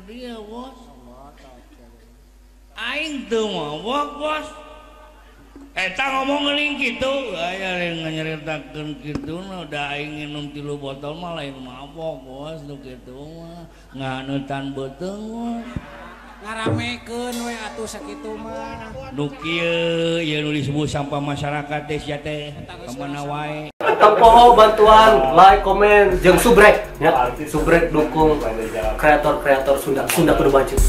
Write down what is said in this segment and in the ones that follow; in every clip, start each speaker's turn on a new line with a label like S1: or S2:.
S1: Dia bos. Aing teu mabok bos. Eta ngomong geuning kitu, aya nyaritakeun kitu da aing nginum 3 botol mah lain mabok bos nu kitu mah. Ngahaneutan beuteung bos.
S2: Ngaramekeun we atuh sakitu mah.
S1: Nu kieu ieu nu disebut sampah masyarakat teh sia teh ka mana wae.
S3: Tempoho bantuan like, komen, jeung subrek ya. Subrek dukung kreator-kreator Sunda. Sunda kudu maju.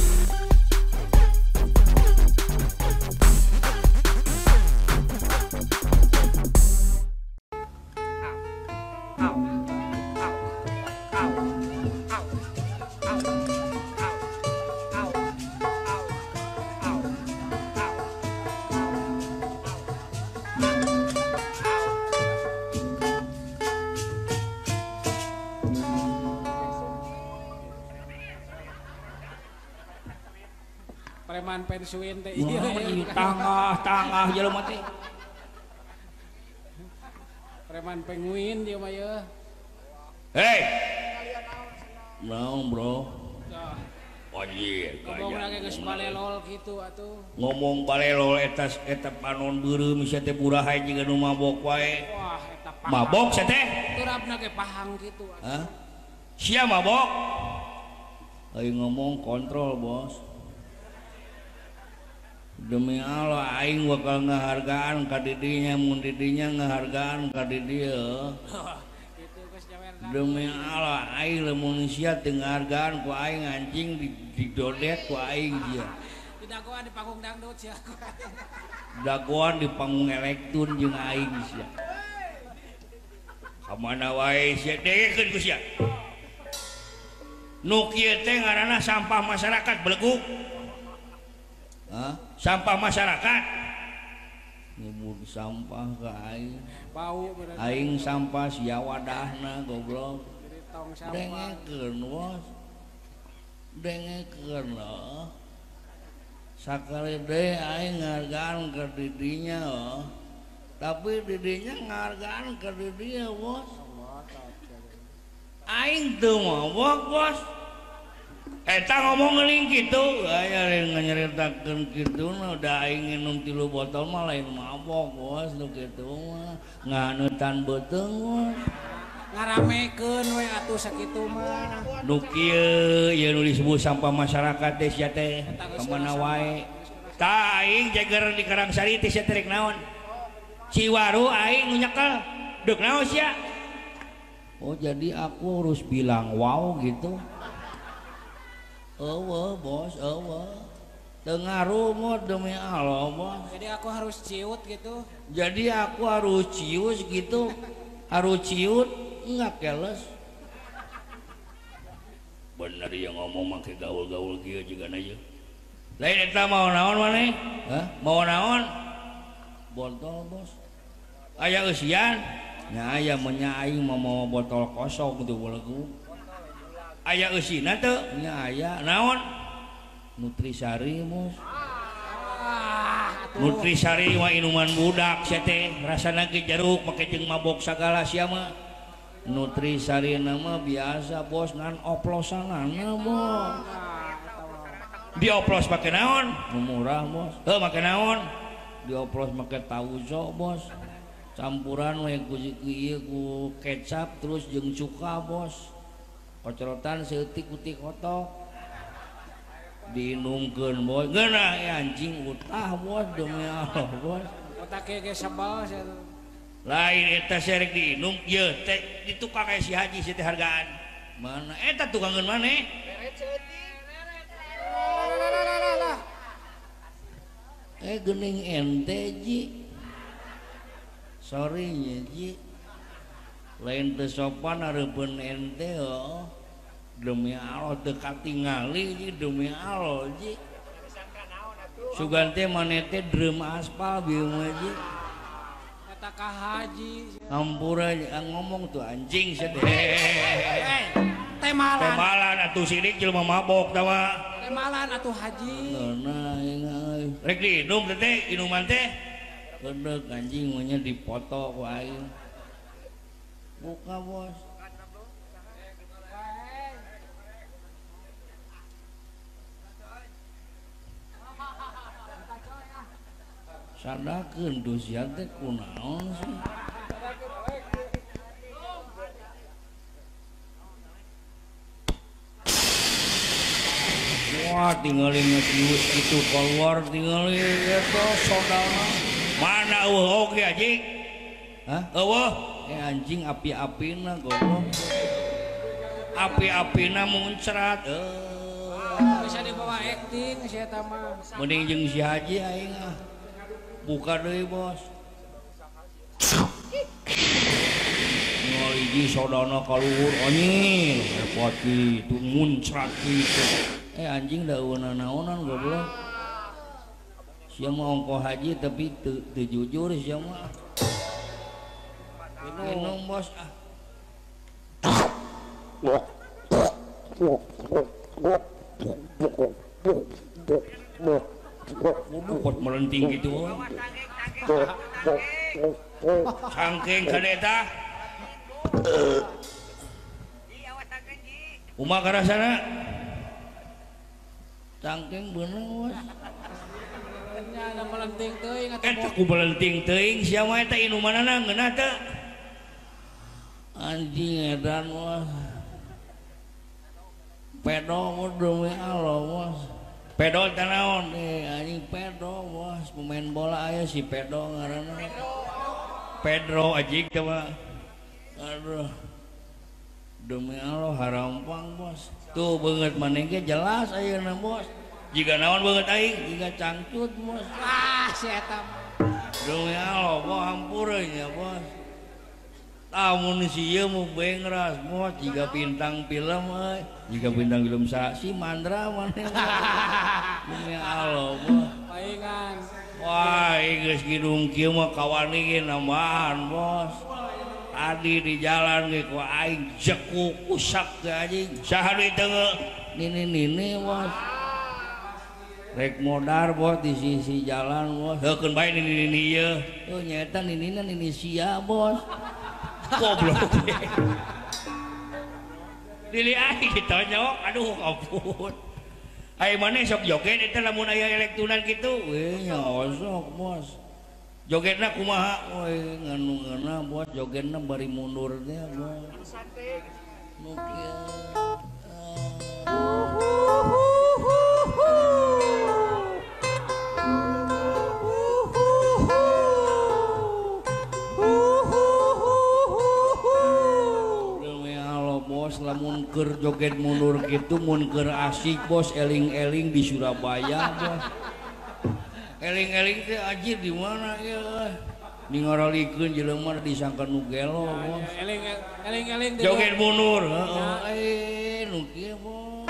S2: Preman pensiun teh ieu
S1: tangah-tangah jelema teh.
S2: Preman penguin dia mah yeuh.
S1: Hei. Naon, bro? Anjir,
S2: ngomong lagi geus balelol kitu atuh.
S1: Ngomong balelol eta eta panon beureum sia teh burahay jiga nu mabok wae.
S2: Wah, eta pahang.
S1: Mabok sia teh?
S2: Turapna ge pahang kitu atuh.
S1: Hah? Sia mabok? Aing ngomong kontrol, bos. Demi Allah aing bakal ngehargaan ka didinya mun didinya ngehargaan ka di dieu. Demi Allah aing lamun sia teu ngahargaan ku aing anjing didodet ku aing dia.
S2: Didagoan di panggung dangdut sia.
S1: Dagoan di panggung elektun jeung aing sia. Ka mana wae sia dengekeun ku sia. Nu kieu teh ngaranna sampah masyarakat belegug. Hah? Sampah masyarakat nyebut sampah ke aing
S2: bau berarti.
S1: Aing sampah sia wadahna goblok. Dengekeun bos, dengekeun loh. Sakali deui aing ngahargaan ka didinya oh. Tapi didinya ngahargaan ka didinya bos. Aing teu mabok bos. Eta ngomong geuning kitu, aya nyaritakeun kitu da aing nginum 3 botol mah lain mabok bos nu kitu mah. Ngahaneutan beuteung bos.
S2: Ngaramekeun we atuh sakitu mah.
S1: Nu kieu ieu nu disebut sampah masyarakat teh sia teh ka mana wae. Tah aing jeger di Karangsari teh sia teh rek naon? Ciwaru aing nu nyekel. Deuk naon sia? Oh jadi aku harus bilang wow gitu. Eueuh bos, eueuh. Teu ngarumut demi Allah bos.
S2: Jadi aku harus ciut gitu.
S1: Jadi aku harus cius gitu. Harus ciut enggak keles. Bener ya ngomong make gaul-gaul kieu jigana ieu. Lain eta mau naon maneh? Hah? Mau naon? Botol bos. Aya eusian? Nya aya menya aing mau botol kosong tuh belegu. Aya eusina teu? Nya aya. Naon? Nutrisari bos. Nutrisari mah inuman budak sia teh, rasana ge jeruk make jeung mabok sagala sia mah. Nutrisari mah biasa bos ngan oplosanana bos. Dioplos make naon? Nu murah bos. Heuh make naon? Dioplos make tauco bos. Campuran we ku ieu ku kecap terus jeung cuka bos. Kocorotan seutik utik kotok diinumkeun bos. Ngeunah anjing utah bos demi Allah bos.
S2: Otak ge sebal sia.
S1: Lain eta serek diinum ieu teh di tukang aya si haji si teh hargaan. Mana eta tukangeun maneh?
S2: Beret seutik.
S1: Eh geuning ente ji. Sorry nya ji. Lain teu sopan areupeun ente oh. Demi Allah teu katingali ji demi Allah ji. Sugan teh maneh teh drum aspal bieu mah ji.
S2: Eta ka haji.
S1: Hampura ngomong tuh anjing sia teh.
S2: Temalan.
S1: Temalan atuh sidik jelema mabok tah mah.
S2: Temalan atuh haji.
S1: Ngeunah euy. Rek diinum teh inuman teh. Kedeuk anjing mah nya dipoto ku aing. Buka bos. Sadakeun dusia teh kunaon sih? Wah, tinggalin ngeus kitu keluar tinggalin eta sodana. Mana eueuh oge anjing? Hah? Eueuh? Eh anjing api-apina goblok. Api-apina muncrat.
S2: Bisa dibawa acting si eta mah.
S1: Mending jeung si Haji aing ah. Buka deui bos. Ngal hiji sodana ka luhur anjing repot kitu muncrat kitu. Eh anjing da eueuh nanaonan goblok. Sia mah ongkoh haji tapi teu jujur sia mah. Minum bos ah. Waduh kot melenting gitu. Cangkeng kana eta. Kumaha karasana? Cangkeng beunang bos.
S2: Nya ada melenting teuing atuh.
S1: Eta ku melenting teuing sia mah eta inumanana ngeunah teu? Anjing edan bos. Pedo mah demi Allah bos. Pedo teh naon? Anjing pedo bos, pemain bola aya si Pedo ngaranna. Pedro anjing teh mah. Aduh. Demi Allah harampang bos. Tuh beungeut maneh ge jelas ayeuna bos. Jiga naon beungeut aing? Jiga cangcut bos.
S2: Ah si eta mah.
S1: Demi Allah bos hampura nya bos. Lamun si ieu mah bengras bos jiga bintang film euy. Jiga bintang film sa si Mandra maneh. Demi Allah bos.
S2: Paingan.
S1: Wah, geus kidung kieu mah kawani ge nambahan bos. Tadi di jalan ge ku aing jekuk usak teh anjing. Saha deui teu nini-nini bos. Rek modar bos di sisi jalan bos. Heukeun bae nini-nini ieu. Oh nyaeta ninina nini sia bos. Goblok. Dili aing ditonyok, aduh ampun. Ai maneh sok joget eta lamun aya elektunan kitu. We nya osok bos. Jogetna kumaha? We nganu ngeunah bos jogetna bari mundur teh bos. Nu kieu. Bos lamun keur joget mundur kitu mun keur asik bos eling-eling di Surabaya bos. Eling-eling teh anjir di mana ieu euy. Ningorolikeun jelema disangka nu gelo bos.
S2: Eling-eling
S1: joget mundur heeh nu kieu bos.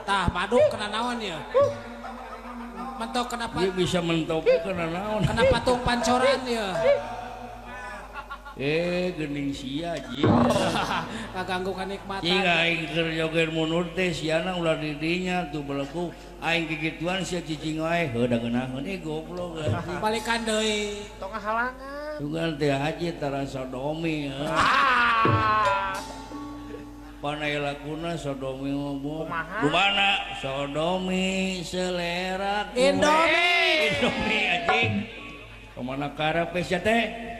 S2: Tah maduk kena naon ya? Mentok kenapa?
S1: Dia bisa mentok kena naon?
S2: Kena patung pancoran ya?
S1: Gening sia ji.
S2: Ngaganggu kanikmatan.
S1: Cing aing keur joget mundur teh siana ulah di dinya tuh beleku. Aing kikituan sia cicing wae heuh da geunaheun goblok.
S2: Balikan deui.
S4: Tong halangan.
S1: Sugan teh haji tara sodomi. Panai laguna sodomi ngomong. Kumana sodomi selera
S2: Indomie.
S1: Indomie anjing. Kemana karep sia teh?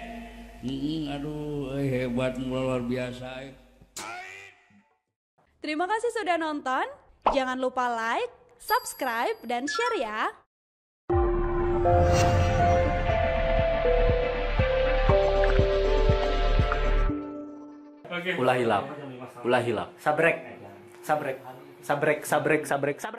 S1: Aduh hebat luar biasa.
S5: Terima kasih sudah nonton. Jangan lupa like, subscribe, dan share ya.
S3: Ulah hilap. Ulah hilap. Sabrek. Sabrek. Sabrek, sabrek, sabrek, sabrek.